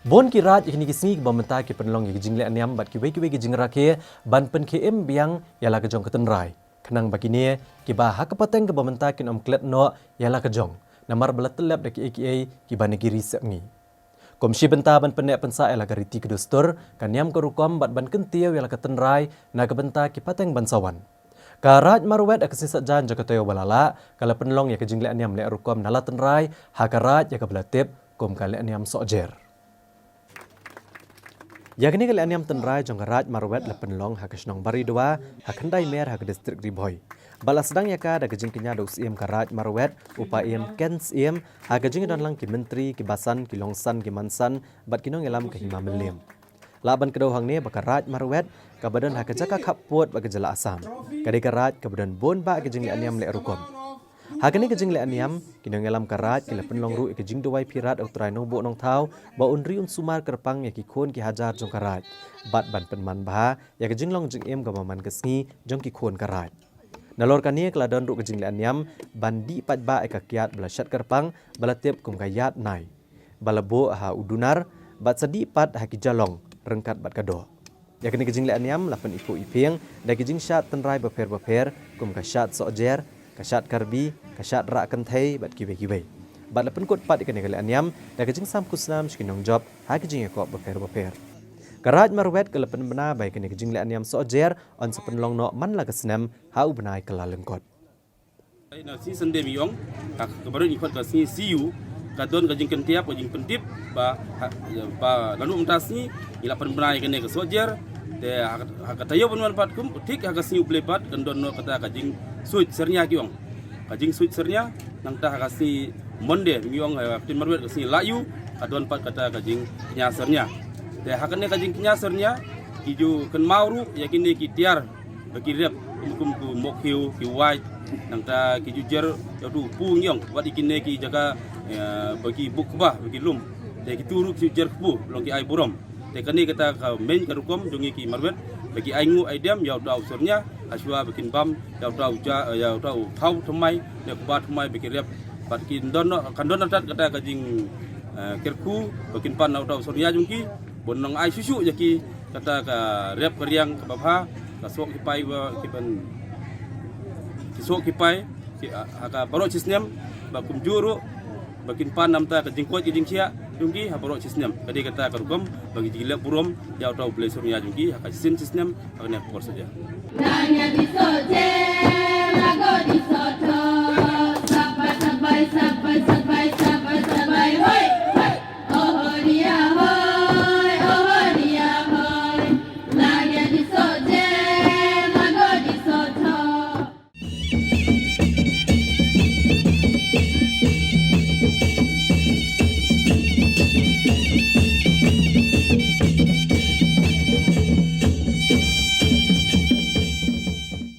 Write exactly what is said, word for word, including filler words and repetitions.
Bun ki raid ïa kine ki sngi kiba mynta ki pynlong ïa ki jingleh niam bad kiwei kiwei ki jingrakhe ban pynkhie im biang ïa la ka jong ka tynrai, khnang ba kine kiba ha ka pateng kaba mynta kin ym klet noh ïa la ka jong, namar ba la tyllep da kiei kiei kiba na ki ri sepngi. Kum shi bynta ban pynneh pynsah ïa la ka riti ka dustur, ka niam ka rukom bad ban kyntiew ïa la ka tynrai na ka bynta ki pateng ban sa wan. Ka Raid Marwet ha ka sngi Saitjaiñ jong ka taïew ba la lah ka la pynlong ïa ka jingleh niam leh rukom na la tynrai ha ka raid ïa kaba la tip kum ka leh niam Sohjer. Ïa kane ka leh niam tynrai jong ka Raid Marwet la pynlong ha ka shnong Baridua, ha Khyndai Mer, ha ka distrik Ri Bhoi. Bad la sdang ïa ka da ka jingkñia da u Syiem ka Raid Marwet, u Paiem Ken Syiem, ha ka jingdon lang ki myntri, ki basan, ki longsan, ki mansan bad ki nongïalam ka Hima Mylliem. Lah ban kdew hangne ba ka Raid Marwet kaba don ha ka jaka khappud bad ka jylla Assam, ka dei ka raid kaba don bun bah ki jingleh niam leh rukom. Ha kane ka jingleh niam, ki nongïalam ka raid ki la pynlong ruh ïa ka jingduwai phirat ha u Trai Nongbuh Nongthaw ba un ri un sumar kyrpang ïa ki khun ki hajar jong ka raid, bad ban pynman bha ïa ka jinglong jingim kaba man ka sngi jong ki khun ka raid. Nalor kane ka la don ruh ka jingleh niam ban dih paidbah ïa ka kiad ba la shet kyrpang ba la tip kum ka Ïaid Nai, ba la buh ha u Dunar bad sa dih pat ha ki Jalong ryngkat bad ka doh. Ïa kane ka jingleh niam la pyniphuh iphieng da ki jingshad tynrai bapher bapher kum ka shad Sohjer, ka shad Karbi, ka shad Rah Kynthei bad kiwei kiwei. Bad la pynkut pat ïa kane ka leh niam da ka jingsam khusnam sha ki nongjop ha ki jingïakop bapher bapher. Ka Raid Marwet ka la pynbna ba ïa kane ka jingleh niam Sohjer yn sa pynlong noh man la ka snem ha u bnai Kyllalyngkot. Na sngi Sunday mynta, ka, ka barit ngi khot ka sngi C U, ka don ka jingkynthiap, ka jingpyntip ba, ha, ba naduh mynta sngi ngi la pynbna ïa kane ka Sohjer. Te ha, ha ka taïew ban wan pat kum, thik ha ka sngi U Blei pat, kan don noh kata ka jingsuid syrnia ki ong. Ka jingsuid syrnia, nangta ha ka sngi Monday ngi ong, eh, ktien marwet ka sngi Laïu, ka don pat kata ka jingkñia syrnia. Te ha kane ka jingkñia syrnia, ki ju kynmaw ruh ïa kine ki tiar ba ki rep, kum, kum ki mokhiew, ki wait, nangta ki ju jer ïa utu u pu ngi ong, wat ïa kine ki jaka, eh, ba ki buh kba, ba ki lum. Te kitu ruh ki ju jer kpu, long ki ai burom. Te kane kata ka main ka rukom jong ngi ki marwet, ba ki ai nguh ai dem ïa uta u syrnia, hashwa ba kin bam ïa uta u ja, ïa uta u khaw thymmai, ne kba thymmai ba ki rep. Bad kin don, kan don artat kata ka jing, eh, kyrkhu, ba kin pan na uta u syrnia jong ki, ban nang ai shuh shuh ïa ki kata ka rep ka riang kaba bha, ka soh ki pai ba ki ban, ki soh ki pai ki, ah, ha ka baroh shi snem, ba kumjuh ruh ba kin pan namar ka jingkoit ka jingkhiah jong ki ha baroh shi snem. Ka dei kata ka rukom ba ki jingleh burom ïa uta u Blei syrnia jong ki ha ka shisien shi snem ha kane ka por Sohjer.